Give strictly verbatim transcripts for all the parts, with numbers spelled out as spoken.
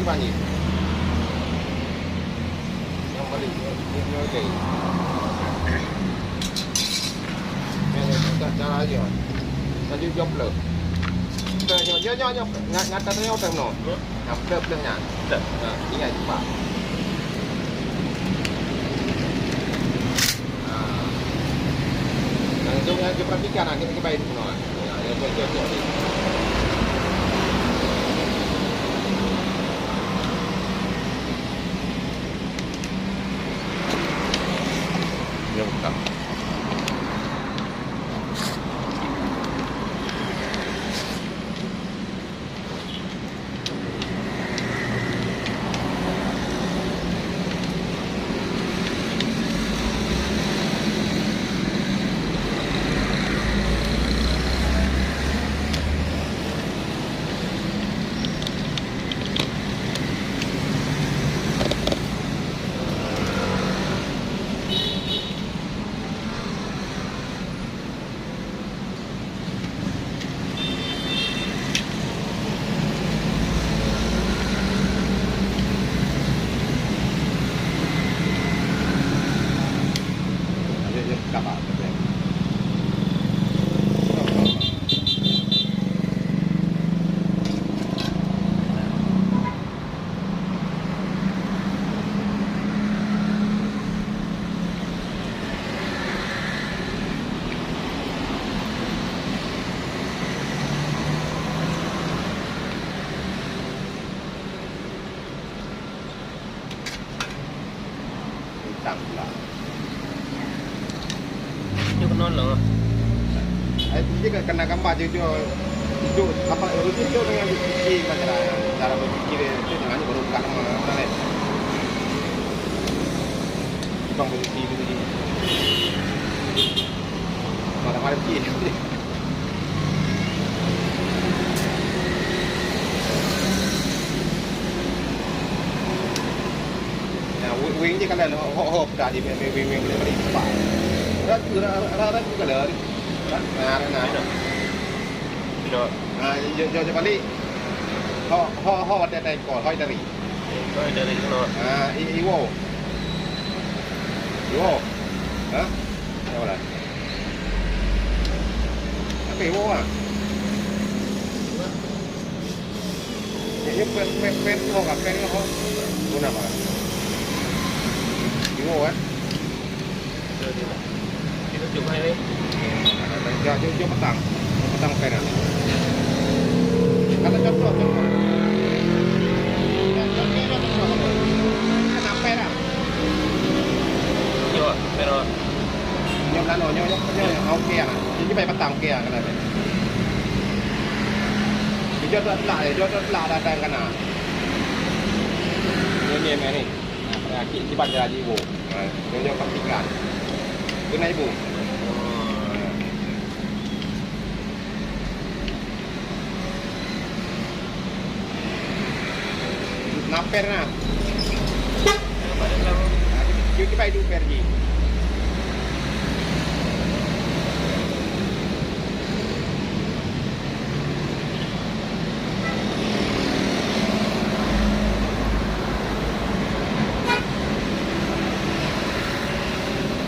Banjir. Nyang paling, nyang, nyang, nyang lagi. Nyang, nyang, cara, cara aja. Laju joplek. Nyoe, nyoe, nyoe, nyoe. Ngat, ngat, ngat, nyoe, nyoe, nyoe. Nah, pleueh-pleueh nyan. Pleueh. Nah, ingat cepat. Nah. Langsung yang diperhatikan, nah, kita kembali dulu, nah. Nah, yang cocok ni. Dia buka. Utang pula. Nyoe keunoe lom. Eh, dia kan kena gambar je, dia hidup, apa, rutin dia dengan fikir macam mana, cara berfikir dia tu dengan dia baru bukan nama, mana lain. Bukan berfikir tu je. Mana-mana fikir. Ya, wing, wing je kalau hok, hok, hok, dah di wing, wing, wing, boleh beri tempat. Rat, rat, rat, rat, kalau rat, nah, rat, nah. Tidak. Tidak. Ah, jauh, jauh, jauh balik. Hok, hok, hok, ada, ada ekor, hok dari. Ekor dari sana. Ah, i, iwo. Iwo. Hah? Apa lah? Apa iwo ah? Jadi pet, pet, pet ho ka, pet ho. Guna apa? Iwo kan? Kita cuba ini. Ya, jom, jom petang. Petang pet kan. Kata contoh, contoh. Contoh, contoh, contoh. Kenapa dah? Yo, pero Nyoe nano, nyoe, nyoe, nyoe, nyoe, oke ya. Jadi baik petang, oke ya, kena. Dijawab tak telak, dijawab tak telak datang kena. Nyoe, nyoe, nyoe ni. Nah, pada akhir, kiban dia lagi, bu. Nah, nyoe, nyoe, pastikan. Kena ibu. Naper na. Cuci pai duper ji.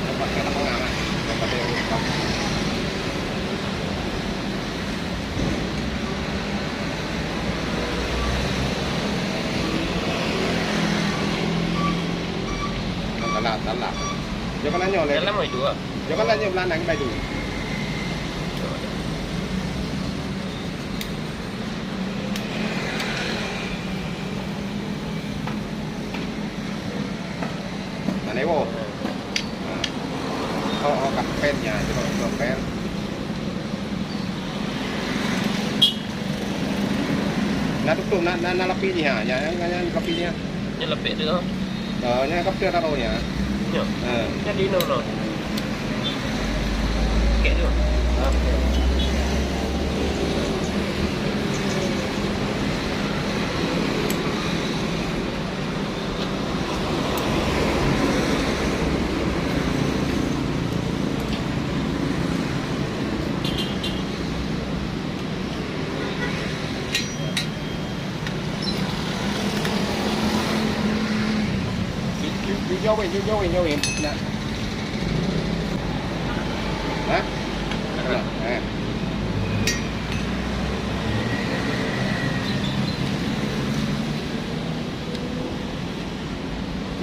Dapat kena mengalah. Dapat yang Salah, salah. Jangan nanya lagi. Dalam itu ah. Jangan nanya belakang lagi baju. Mana ibu? Ha. Oh, oh, kat pen ya, coba ke pen. Nah, tutup, nah, nah, nah, lapik ni, ha. Ya, ya, ya, lapik ni, ha. Ni lapik tu. Oh, ni kapten taruh ni, ha. Ya. Ha. Jadi, no, no. Okey tu. Okey. Jauh weh, jauh, jauh weh, jauh weh. Nah. Hah? Nah, eh.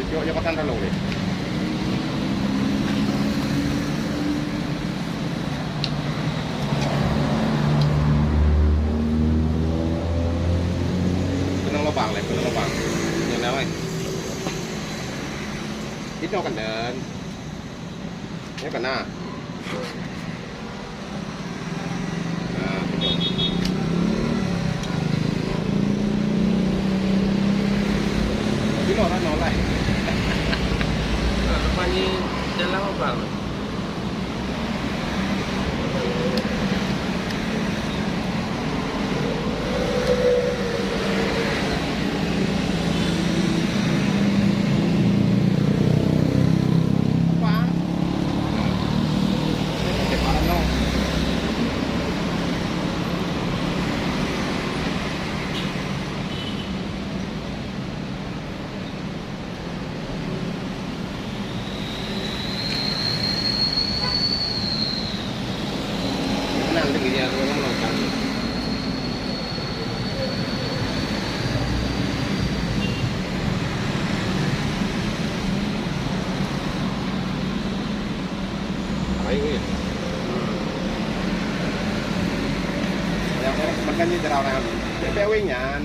Jauh, jauh pasang dalam weh. Keunong lubang leh, keunong lubang. Nyoe na weh. Itu kan dan. Ya kan nah. Nah, itu. Itu orang nolai. Nah, lepas ni jalan lubang. Makan je jarang orang. Bebek weng nyan.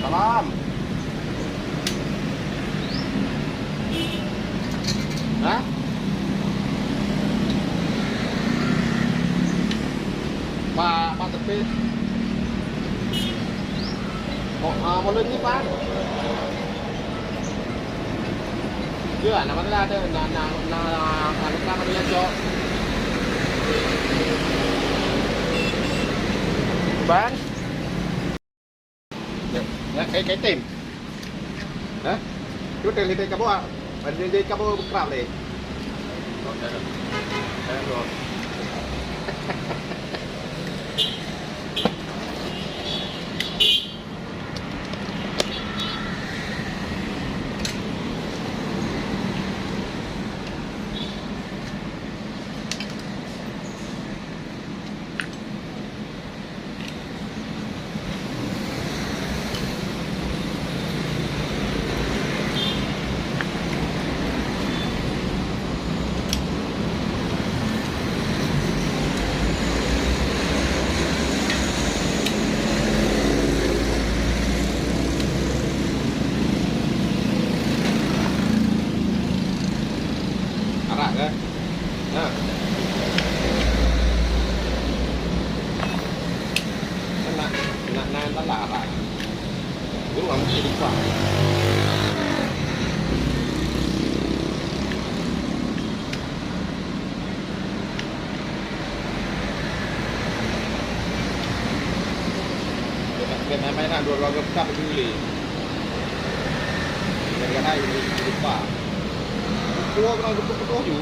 Salam. Hah? Pak, Pak Tepit. Kok, ah, mulai ni, Pak? Ya, nama dia ada, na, na, na, anu, nama dia, Cok. Ban. Ya, ya, kayak, kayak tim. Hah? Tu tadi, tadi kaboh, ah. Ban jadi, jadi kaboh bekrap deh. Arak ke? Nah. Kan nak, nak, nak, nak lah arak. Guru kamu sih lupa. Dia tak, dia main-main nak dua-dua gempak tu boleh. Dia kena lupa. Dua orang gempak tu ju.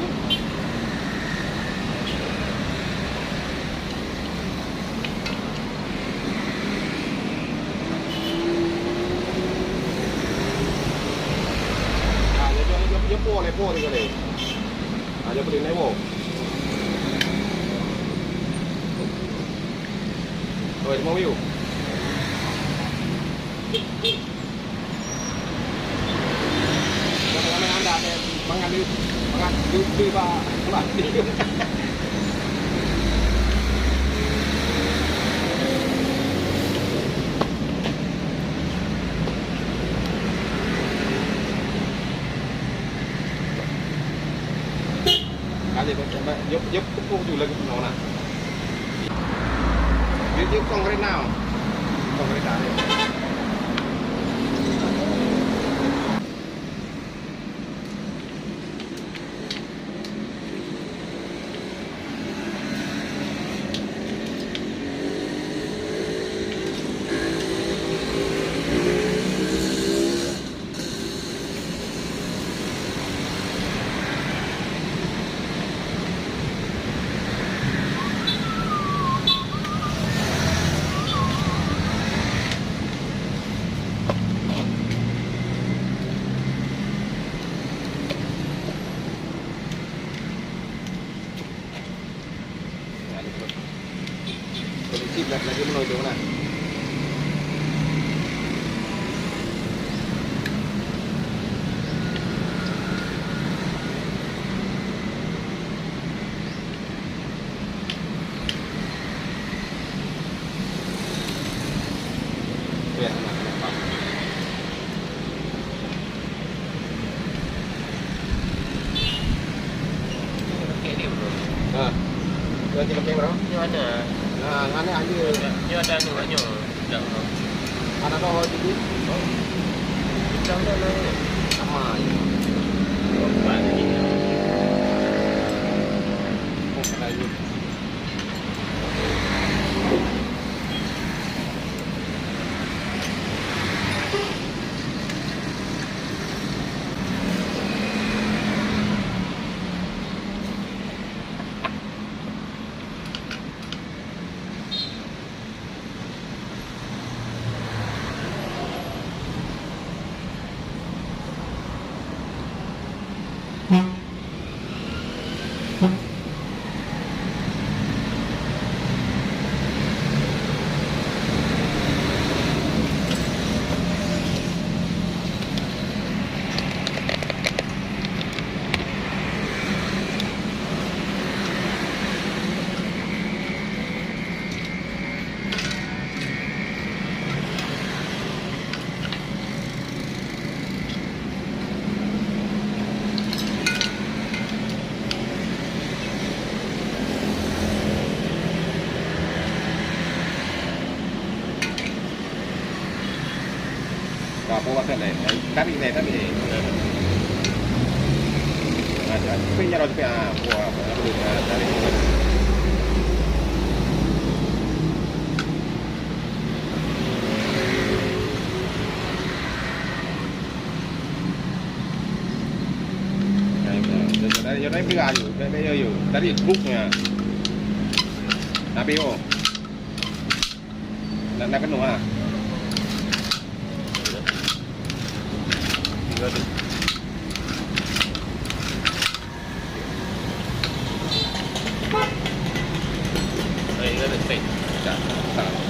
Ah, dia jual, dia jual, dia jual, dia jual, dia jual. Ah, dia boleh naik bawah. Oi, mau yuk. Jangan anda ada mangan di, mangan di, di, ba-, ba-, di. Kali ba-, ba-, jop, jop pupuk tu lagi penuh nah. Jop, jop kong kereta. Kong kereta dia. Polisi lagi meunoi tu nah. Ha. Nyoe pakai berapa? Nyoe hana. Ha, hana aja. Nyoe ada anu, nyoe. Dah. Hana dah ho jadi. Dah, dah, dah. Sama aja. Empat lagi. Oh, kena aja. Ka, po watèe lé. Tarik lé, tarik lé. Ada, ada. Tapi nyarang tapi, ah, po, ah, po, ah, tarik. Yo, naik tiga ayu, naik tiga ayu. Tadi buk nya. Nabi oh. Nak nak kena ah. Tiga tu. Baik, tiga tu. Baik. Tak, tak.